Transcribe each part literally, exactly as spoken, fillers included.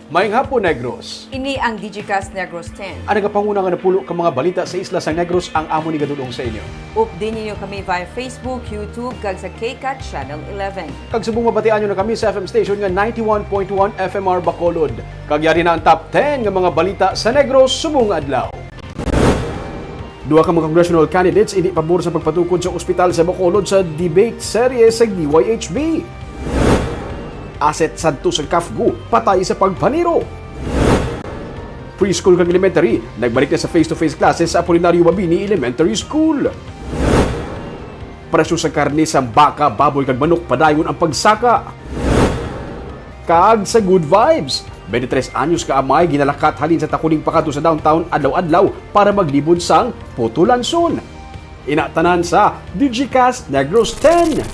Maayong hapon, Negros. Ini ang Digicast Negros ten. Ang nagapanguna nga napulo ka mga balita sa isla sang Negros ang amon igadul-ong sa inyo. Updi ninyo kami via Facebook, YouTube, kag sa K CAT Channel eleven. Kag subong mabatian nyo na kami sa F M station nga ninety-one point one F M R Bacolod. Kag yari na ang top ten nga mga balita sa Negros subong nga adlaw. Duha ka mga congressional candidates indi pabor sa pagpatukod sa ospital sa Bacolod sa debate serye sa D Y H B. Asset Santos sa CAFGU patay sa pagpaniro. Preschool kag elementary nagbalik na sa face-to-face classes sa Apolinario Mabini Elementary School. Presyo sa karne sang baka, baboy kag manok padayon ang pagsaka. Kag sa Good Vibes, twenty-three anyos ka amay ginalakat halin sa Taculing pakadto sa downtown adlaw-adlaw para maglibon sang putulanson. Ina tanan sa Digicast Negros ten.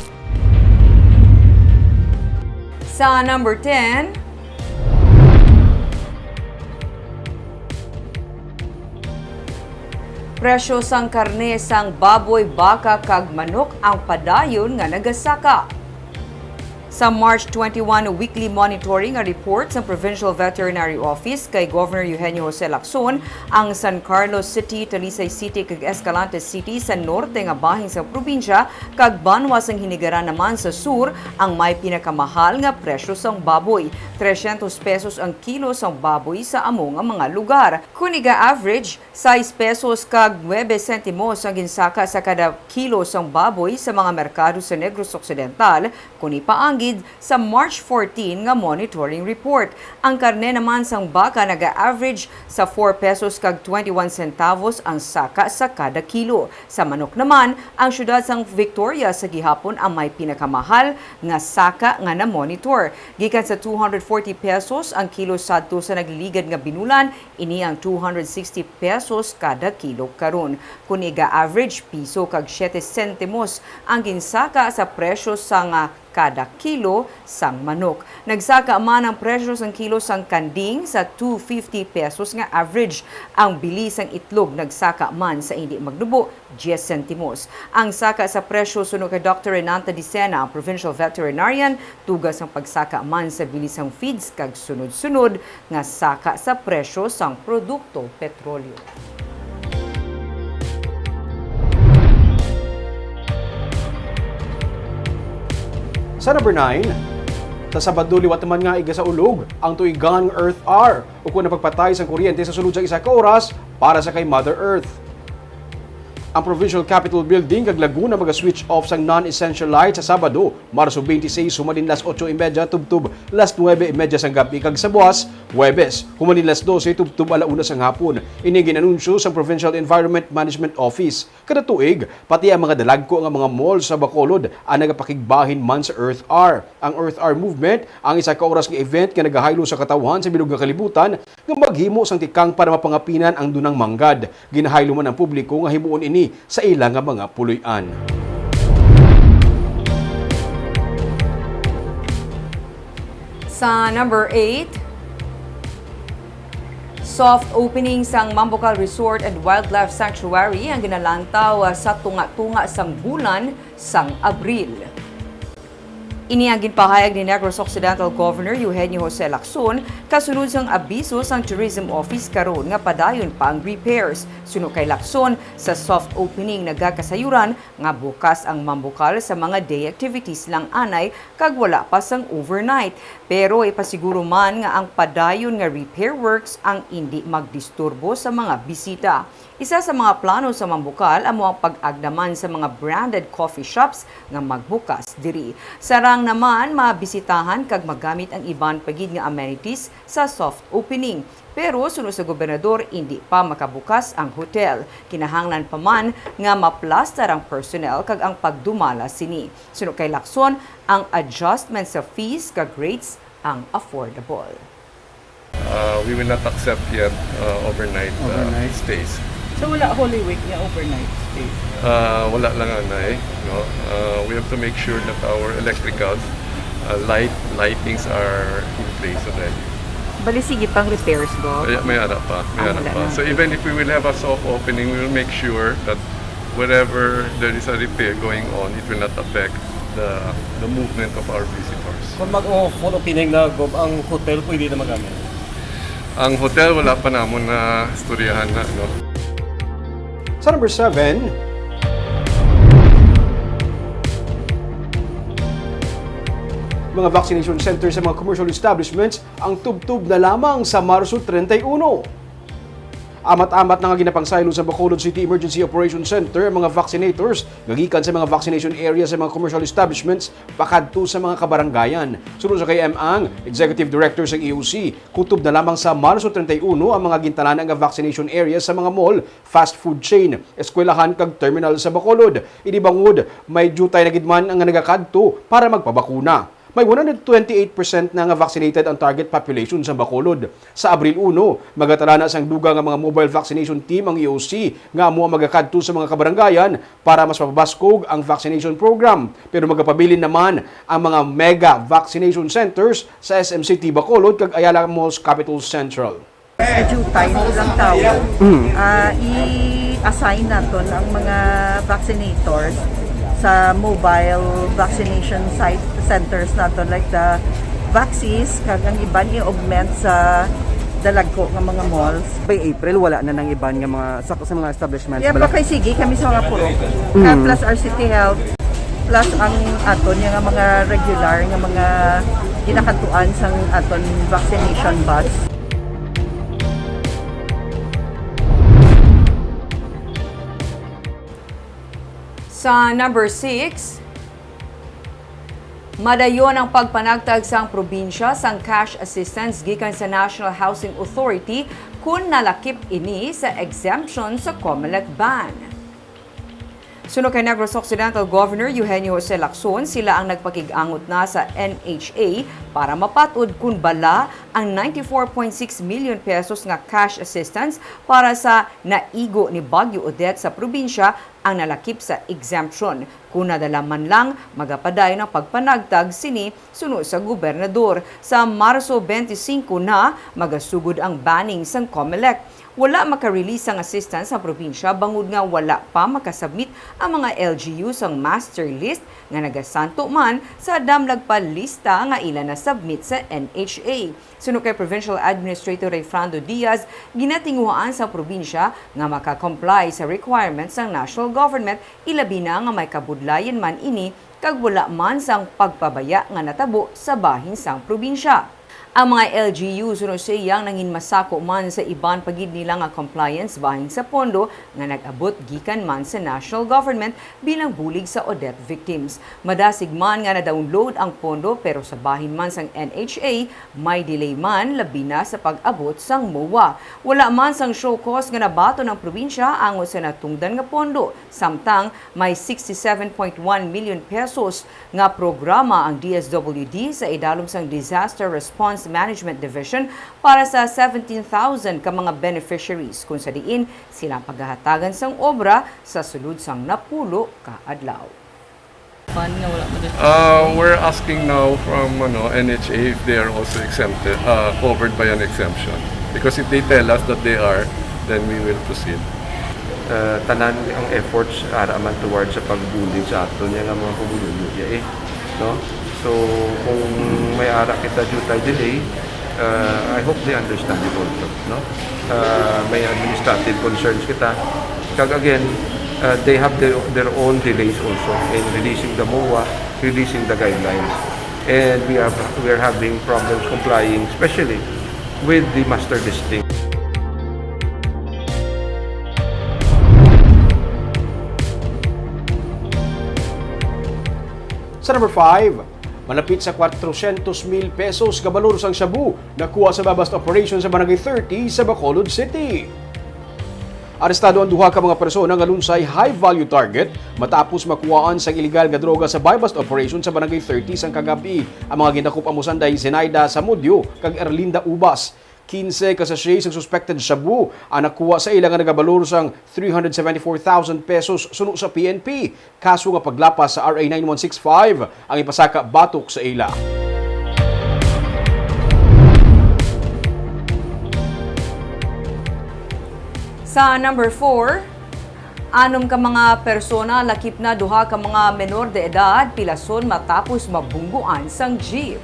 Sa number ten, presyo sang karne sang baboy, baka, kag manok ang padayon nga nagasaka. Sa March twenty-one weekly monitoring nga report sa Provincial Veterinary Office kay Governor Eugenio Jose Lacson, ang San Carlos City, Talisay City, kag Escalante City sa norte nga bahin sa probinsya, kag banwa sang Hinigaran naman sa sur ang may pinakamahal nga presyo sang baboy. Trescientos pesos ang kilo sang baboy sa amo nga mga lugar. Kon iga-average, sais pesos kag nuebe sentimos ang ginsaka sa kada kilo sang baboy sa mga merkado sa Negros Occidental, kon ipaanggid sa March fourteen nga monitoring report. Ang karne naman sang baka naga-average sa four pesos kag twenty-one centavos ang saka sa kada kilo. Sa manok naman, ang siyudad sang Victoria sa gihapon ang may pinakamahal nga saka nga na-monitor. Gikan sa two hundred forty pesos ang kilo sadto sa nagliligad nga binulan, ini ang two hundred sixty pesos kada kilo karon. Kon iga-average, piso kag siete sentimos ang ginsaka sa presyo sang, ah, kada kilo sang manok. Nagsaka man ang presyo sang kilo sang kanding sa two fifty pesos nga average. Ang bili sang itlog nagsaka man sa indi magnubo, diyes sentimos. Ang saka sa presyo suno kay Doktor Renanta Dicena, ang provincial veterinarian, tuga sang pagsaka man sa bili sang feeds kag sunod-sunod nga saka sa presyo sang produkto petrolyo. Sa number nine, sa Sabado liwat naman nga igasaulog ang tuigan nga Earth Hour, ukon ang pagpatay sang kuryente sa sulod sang isa ka oras para sa kay Mother Earth. Ang Provincial Capitol Building kag Laguna maga-switch off sang non-essential light sa Sabado, Marso twenty-six, humalin las otso y media tubtob las nuebe y media sang gab-i, kag sa buas, Huwebes, humalin las dose tubtob ala una sang hapon. Ini gin-anunsyo sang Provincial Environment Management Office. Kada tuig, pati ang mga dalagko nga mga mall sa Bacolod ang nagapakigbahin man sa Earth Hour. Ang Earth Hour Movement, ang isa ka oras nga event nga nagahaylo sa katawhan sa bilog nga kalibutan, nga maghimo sang tikang para mapangapinan ang dunang manggad. Ginahaylo man ang publiko nga himuon ini sa ila nga mga puloy-an. Sa number eight, soft opening sang Mambucal Resort and Wildlife Sanctuary ang ginalantaw sa tunga-tunga sang bulan sang Abril. Ini ang ginpahayag ni Negros Occidental Governor Eugenio Jose Lacson kasunod sang abiso sang Tourism Office karon nga padayon pa ang repairs. Suno kay Lacson, sa soft opening nagakasayuran nga bukas ang Mambucal sa mga day activities lang anay kag wala pa sang overnight. Pero ipasiguro man nga ang padayon nga repair works ang indi magdisturbo sa mga bisita. Isa sa mga plano sa Mambucal amo ang pag-agda man sa mga branded coffee shops nga magbukas diri. Sarang naman, mabisitahan kag magamit ang iban pa gid nga amenities sa soft opening. Pero suno sa gobernador, indi pa makabukas ang hotel. Kinahanglan pa man nga maplastar ang personnel kag ang pagdumala sini. Suno kay Lacson, ang adjustment sa fees kag rates ang affordable. Uh, we will not accept yet uh, overnight, uh, Overnight. stays. So wala Holy Week nga overnight stay? Uh, wala lang anay, no? Uh, we have to make sure that our electricals, uh, light, lightings are in place already. Bali, sige pang repairs, Gov. May, may ara pa, may Ah, ara wala pa. na. So even if we will have a soft opening, we will make sure that wherever there is a repair going on, it will not affect the the movement of our visitors. Kung mag-o full opening na, Gob, ang hotel pwede na magamit? Ang hotel, wala pa namon na istoryahan na, no? Sa number seven, mga vaccination center sa mga commercial establishments ang tubtob na lamang sa Marso treinta y uno. Amat-amat na nga ginapangsaylo sa Bacolod City Emergency Operation Center ang mga vaccinators nga gikan sa mga vaccination area sa mga commercial establishments pakadto sa mga kabarangayan. Suno sa kay M Ang, Executive Director sa E O C, kutob na lamang sa Marso treinta y uno ang mga gintalana nga vaccination area sa mga mall, fast food chain, eskwelahan kag terminal sa Bacolod. Ini bangod, may diutay na gid man ang nagakadto para magpabakuna. May one hundred twenty-eight percent na nga vaccinated ang target population sa Bacolod. Sa Abril uno, magatalana sang dugang nga mga mobile vaccination team ang E O C nga amo ang magakadto sa mga kabarangayan para mas mapabaskog ang vaccination program. Pero magapabilin naman ang mga mega vaccination centers sa S M City Bacolod kag Ayala Malls Capital Central. Sa diutay, ilang tawo, ah, i-assign naton ang mga vaccinators sa mobile vaccination site centers naton, like the Vaxis, kag ang iban i-augment sa dalagko nga mga malls. By April, wala na nang iban nga mga sa, sa mga establishments. Yeah, Bala- pakay sige kami sa mga purok. Ah, plus our city health, plus ang aton nga mga regular nga mga ginakadtuan sang aton vaccination bus. Sa number six, madayon ang pagpanagtag sang probinsya sang cash assistance gikan sa National Housing Authority kon nalakip ini sa exemption sa Comelec ban. Suno kay Negros Occidental Governor Eugenio Jose Lacson, sila ang nagpakig-angot na sa N H A para mapat-od kon bala ang ninety-four point six million pesos nga cash assistance para sa naigo ni Bagyo Odette sa probinsya ang nalakip sa exemption. Kon nadala man lang, magapadayon ang pagpanagtag sini suno sa gobernador. Sa Marso twenty-five na magasugod ang banning sang Comelec. Wala maka-release sang assistance ang probinsya bangod nga wala pa makasubmit ang mga L G U sang master list nga nagasanto man sa damlag pa lista nga ila na-submit sa N H A. Suno kay Provincial Administrator Rayfrando Diaz, ginatinguhaan sang probinsya nga maka-comply sa requirements sang national government, ilabi na nga may kabudlayan man ini kag wala man sang pagpabaya nga natabo sa bahin sang probinsya. Ang mga L G U suno sa iya nangin masako man sa iban pa gid nila nga compliance bahin sa pondo nga nag-abot gikan man sa national government bilang bulig sa Odette victims. Madasig man nga na-download ang pondo, pero sa bahin man sang N H A, may delay man, labi na sa pag-abot sang MOA. Wala man sang show cause nga nabaton ang probinsya angot sa natungdan nga pondo, samtang may sixty-seven point one million pesos nga programa ang D S W D sa idalom sang Disaster Response Management Division para sa seventeen thousand ka mga beneficiaries, kung sa diin sila ang paghahatagan sang obra sa sulod sang napulo ka adlaw. Uh, we're asking now from ano, N H A if they are also exempted, uh, covered by an exemption. Because if they tell us that they are, then we will proceed. Uh, tanan ang efforts ara man towards sa pagbulig sa aton nga mga pumuluyo, eh, no? So kung may ara kita diutay delay, uh, I hope they understand it also, no? Uh, may administrative concerns kita. Kag again, uh, they have their, their own delays also in releasing the MOA, releasing the guidelines. And we are, we are having problems complying, especially with the master listing. Sa number five, malapit sa kwatrocientos mil pesos ka balor sang shabu nakuha sa buy-bust operation sa Barangay thirty sa Bacolod City. Arestado ang duha ka mga persona nga lunsay high-value target matapos makuhaan sang iligal nga droga sa buy-bust operation sa Barangay thirty sang kagab-i. Ang mga gindakop amo sanday Zenaida Samudio kag Erlinda Ubas. Quince ka sachet sang suspected shabu ang nakuha sa ila nga nagabalor sang three hundred seventy-four thousand pesos suno sa P N P. Kaso nga paglapas sa R A nine one six five ang ipasaka batok sa ila. Sa number four, anom ka mga persona, lakip na duha ka mga menor de edad, pilason matapos mabungguan sang jeep.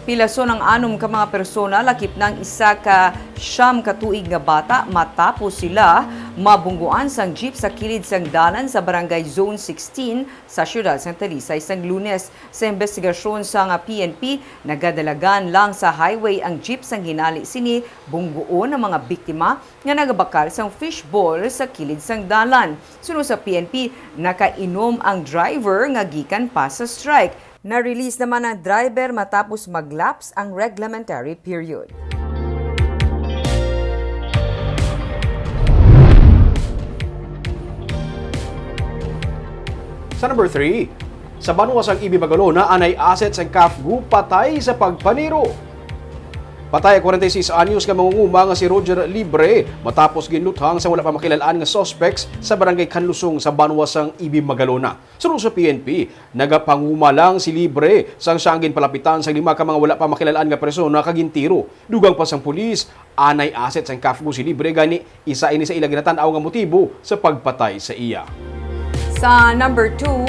Pilason ang anom ka mga persona, lakip na ang isa ka siyam ka tuig nga bata, matapos sila mabungguan sang jeep sa kilid sang dalan sa Barangay Zone sixteen sa siyudad sang Talisay sang Lunes. Sa imbestigasyon sang P N P, nagadalagan lang sa highway ang jeep, sang hinali sini bungguon ang mga biktima nga nagabakal sang fishball sa kilid sang dalan. Suno sa P N P, nakainom ang driver nga gikan pa sa strike. Na-release naman ang driver matapos mag-lapse ang reglementary period. Sa number three, sa banwa sang Ibi Magalona, anay asset sang CAFGU patay sa pagpaniro. Patay ang kwarenta y seis anyos nga mangunguma nga si Roger Libre matapos ginluthang sa wala pa makilal-an nga suspects sa barangay Kanlusong sa banwa sang Ibi Magalona. Suno sa P N P, nagapanguma lang si Libre sang siya ang ginpalapitan sang lima ka mga wala pa makilal-an nga persona kag gintiro. Dugang pa sang pulis, anay asset sang CAFGU si Libre, gani isa ini sa ila ginatan-aw nga motibo sa pagpatay sa iya. Sa number two,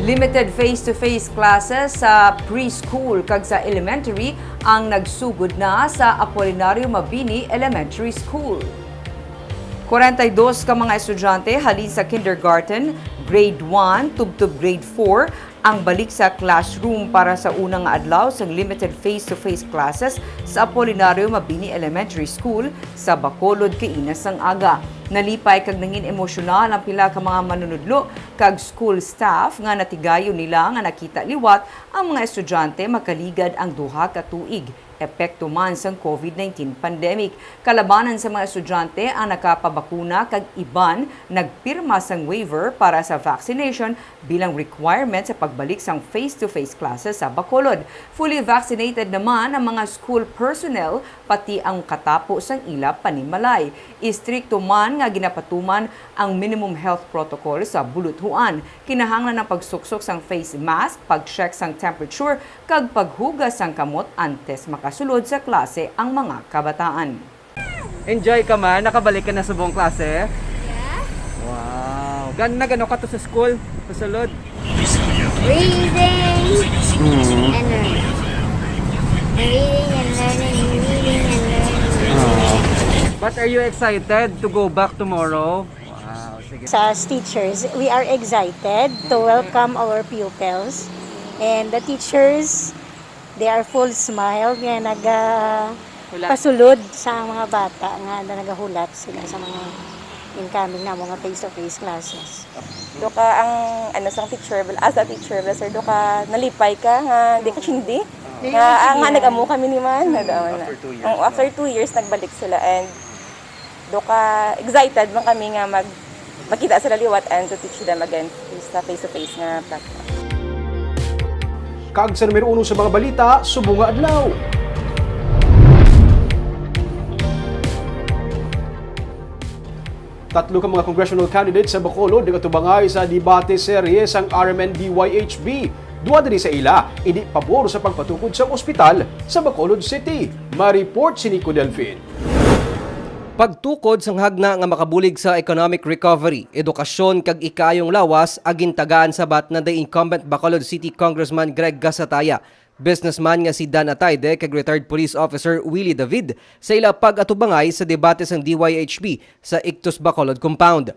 limited face-to-face classes sa preschool kag sa elementary ang nagsugod na sa Apolinario Mabini Elementary School. Kwarenta y dos ka mga estudyante halin sa kindergarten, grade one, tubtob grade four, ang balik sa classroom para sa una nga adlaw sang limited face-to-face classes sa Apolinario Mabini Elementary School sa Bacolod kaina sang aga. Nalipay kag nangin emosyonal ang pila ka mga manunudlo kag school staff nga natigayon nila nga nakita liwat ang mga estudyante makaligad ang duha ka tuig. Epekto man sang COVID nineteen pandemic, kalabanan sa mga estudyante ang nakapabakuna kag iban nagpirma sang waiver para sa vaccination bilang requirement sa pagbalik sang face-to-face classes sa Bacolod. Fully vaccinated naman ang mga school personnel, pati ang katapo sang ila panimalay. Istrikto man nga ginapatuman ang minimum health protocol sa buluthuan. Kinahanglan ang pagsuksok sang face mask, pag-check sang temperature, kag paghugas sang kamot antes makasulod sa klase ang mga kabataan. Enjoy ka man? Nakabalik ka na subong klase? Yeah. Wow. Gan nagano ka to sa school? Pasulod? Reading Mm. and learning. Reading and learning, reading and learning. Ah. But are you excited to go back tomorrow? Wow, sige. Sa, as teachers, we are excited to welcome our pupils. And the teachers, they are full smile nga naga Hulat. pasulod sa mga bata nga na nagahulat sila sa mga incoming namo nga face-to-face classes. Duka ang, ano, sang teacher, as a teacher, sir, duka nalipay ka nga di ka chindi. Di Nga, ka ah, nga chindi. nag-amo kami ni man, nag-amo na. After two years, Oo, after no? two years, nagbalik sila and duka excited man kami nga mag-, makita sila liwat and to teach them again sa face-to-face nga platform. Kag sa numero uno sa mga balita subong nga adlaw. Tatlo ka mga congressional candidates sa Bacolod nagatubangay sa debate serye sang R M N D Y H B. Duha diri sa ila, indi pabor sa pagpatukod sang ospital sa Bacolod City. May report si Nico Delfin. Pagtukod sang hagna nga makabulig sa economic recovery, edukasyon kag ikaayong lawas ang gintagaan sabat na the incumbent Bacolod City Congressman Greg Gasataya. Businessman nga si Dan Atayde kag retired police officer Willie David sa ila pag-atubangay sa debate sang D Y H B sa Ictus Bacolod Compound.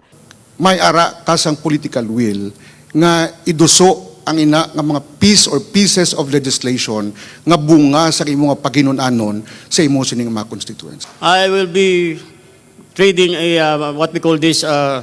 May ara ka sang political will nga iduso ang ina nga mga piece or pieces of legislation nga bunga sa imo nga paghinun-anon sa imo sining mga constituents. I will be trading a, uh, what we call this, uh,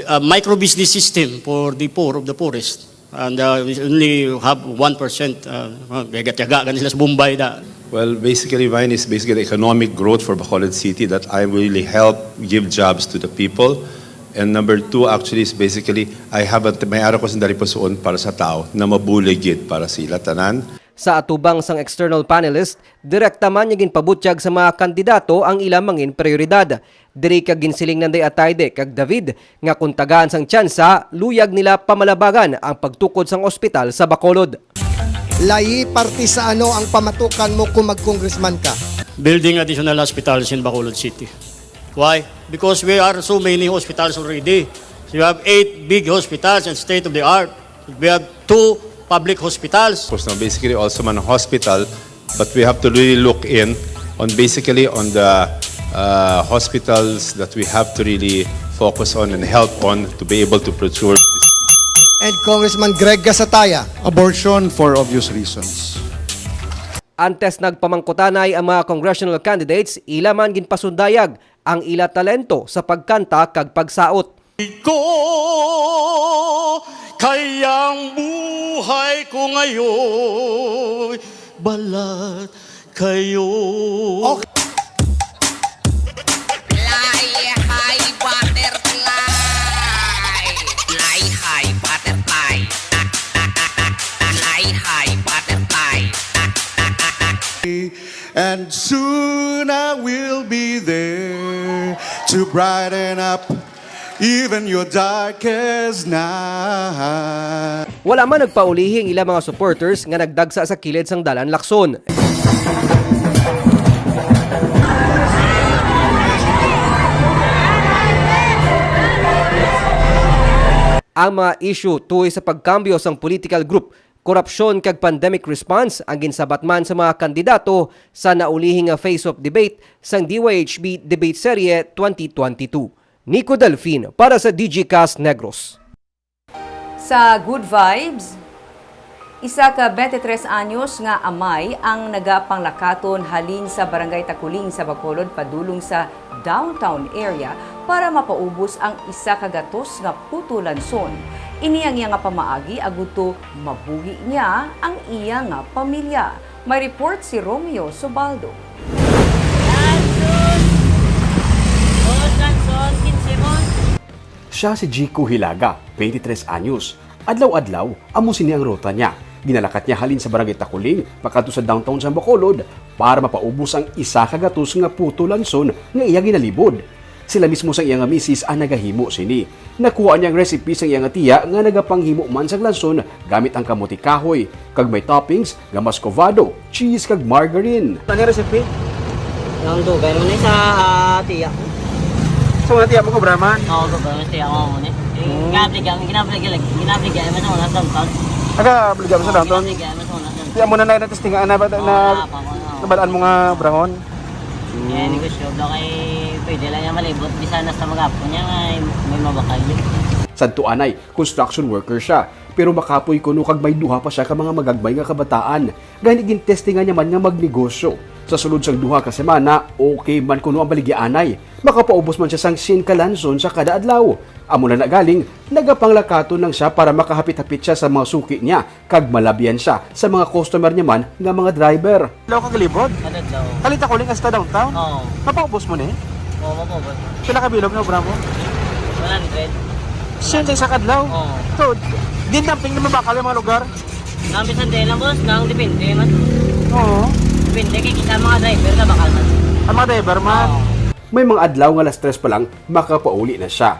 a micro business system for the poor of the poorest. And, uh, we only have one percent, uh, uh, yaga-yaga gani sila sa Bombay da. Well, basically, mine is basically economic growth for Bacolod City that I will really help give jobs to the people. And number two, actually, is basically, I have a, may ara ko sandali pusoon para sa tao na mabulig gid para sila tanan. Sa atubang sang external panelist, direkta man nga ginpabutyag sa mga kandidato ang ila mangin prioridad. Diri kag ginsiling nanday Atayde kag David nga kung tagaan sang tsansa, luyag nila pamalabagan ang pagtukod sang ospital sa Bacolod. Layi parte sa ano ang pamatukan mo kung mag-congressman ka? Building additional hospitals in Bacolod City. Why? Because we are so many hospitals already. You have eight big hospitals and state of the art. We have two public hospitals. Of course, now basically also man hospital, but we have to really look in on basically on the uh, hospitals that we have to really focus on and help on to be able to procure. And Congressman Greg Gasataya. Abortion for obvious reasons. Antes nagpamangkutanay ang mga congressional candidates, ila man ginpasundayag ang ila talento sa pagkanta kag pagsaot. Ko, kay ang buhay ko ngayon balat kayo. Fly high butterfly. Fly high butterfly. Fly high butterfly. And soon I will be there to brighten up even your darkest night. Wala man nagpaulihi ang ila mga supporters nga nagdagsa sa kilid sang Dalan Lacson. Ang mga issue tuhoy sa pagkambyo sang political group, korupsyon kag pandemic response ang ginsabat man sa mga kandidato sa naulihi nga face-off debate sang D Y H B Debate Serye twenty twenty-two. Nico Delfin para sa Digicast Negros. Sa Good Vibes, isa ka twenty-three anyos nga amay ang nagapanglakaton halin sa Barangay Takuling sa Bacolod padulong sa downtown area para mapaubos ang isa ka gatos nga putulanson. Ini ang iya nga pamaagi agud to mabuhi niya ang iya nga pamilya. May report si Romeo Subaldo. Siya si Jico Hilaga, twenty-three anyos. Adlaw-adlaw, amo sini ang ruta niya. Ginalakat niya halin sa Barangay Takuling pakadto sa downtown sang Bacolod para mapaubos ang isa ka gatos nga puto lanson nga iya ginalibod. Sila mismo sang iya nga misis ang nagahimo sini. Nakuha niya ang recipe sang iya nga tiya nga nagapanghimo man sang lanson gamit ang kamote kahoy, kag may toppings nga muscovado, cheese, kag margarine. Ano recipe? Ang dugay mo ni sa ah, tiya. Sa mga tiya mo, kubraman? Oo, dugay mo tiya mo ni. Ginabligyan, ginabligyan, ginabligyan mo sa una sa downtown. Aga, bligyan mo sa downtown. Ginabligyan mo sa una sa downtown. Tiya mo na na testingan na ba na nabalaan mo nga brahon? Kaya negosyo daw kay pwede lang niya malibot bisan hasta magapon niya nga may mabakal din. Santo Anay, construction worker siya, pero makapoy kuno kag may duha pa siya ka mga magagmay nga kabataan. Gani gintestingan niya man nga magnegosyo. Sa sulod sang duha ka semana, okay man kuno ang baligyaanay. Makapaubos man siya sang singka lanson sa kada adlaw. Amo na nagaling, nagapanglakaton lang siya para makahapit-hapit siya sa mga suki niya kag malabyan siya sa mga customer niya man nga mga driver. Law ka galibod? Ano daw? Halin Takuling hasta downtown? Oo. Mapaubos mo ni? Oo, mapubot. Pila ka bilog na obra mo? One hundred. Siyempre sa kadlaw. Oo. So, din dumping na mabakal ang mga lugar. Ang bisan din lang boss, nang depende man. Oo. Depende kay isa mga driver na bakal man. Ang mga driver man. Oo. May mga adlaw nga alas tres pa lang makapauli na siya.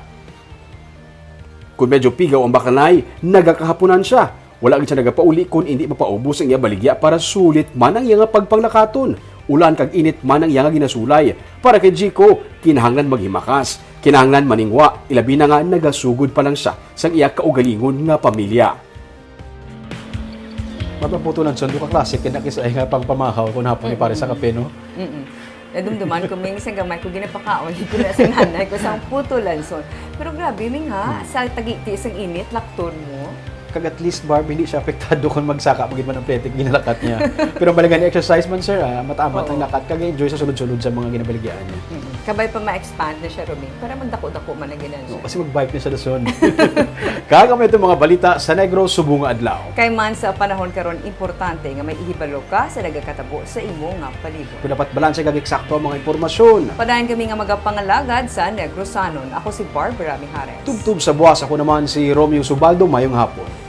Kung medyo pigaw ang bakanay, nagakahapunan siya. Wala gid siya nagapauli kung hindi mapaubos ang iya baligya para sulit man ang iya nga pagpanglakaton. Ulan kag init man ang iya nga ginasulay. Para kay Jico, kinahanglan maghimakas. Kinahanglan maningwa, ilabi na nga nagasugod pa lang siya sang iya kaugalingon nga pamilya. Mapaputulan sa duka klase, kinakisay nga pang pamahaw kung hapon ni pare sa kape, no? Mm-mm. Nadumduman ko, Ming, isang gamay ko ginapakaon ko na sa nanay ko sa puto lanson. Pero grabe, Ming, ha? Sa tagiti, isang init, lakton mo. Kag at least, Barb, hindi siya apektado kung magsaka pagid man ang petik ginalakat niya. Pero balikan exercise man, sir, ah, matamat ang Oo. lakat. Kag enjoy sa sulod-sulod sa mga ginabaligyaan niya. Mm-mm. Kabay pa ma-expand na siya, Roming, para magdako-dako man ang ginansya. No, kasi mag-bike na siya dason. Kag amo itong mga balita sa Negros subong nga adlaw. Kay man sa panahon karon, importante nga may ihibalo ka sa nagakatabo sa imo nga palibot. Kung dapat balanse kag eksakto ang mga impormasyon. Padayon kami nga magapangalagad sa Negrosanon. Ako si Barbara Mijares. Tubtob sa buwas, ako naman si Romeo Subaldo. Mayong hapon.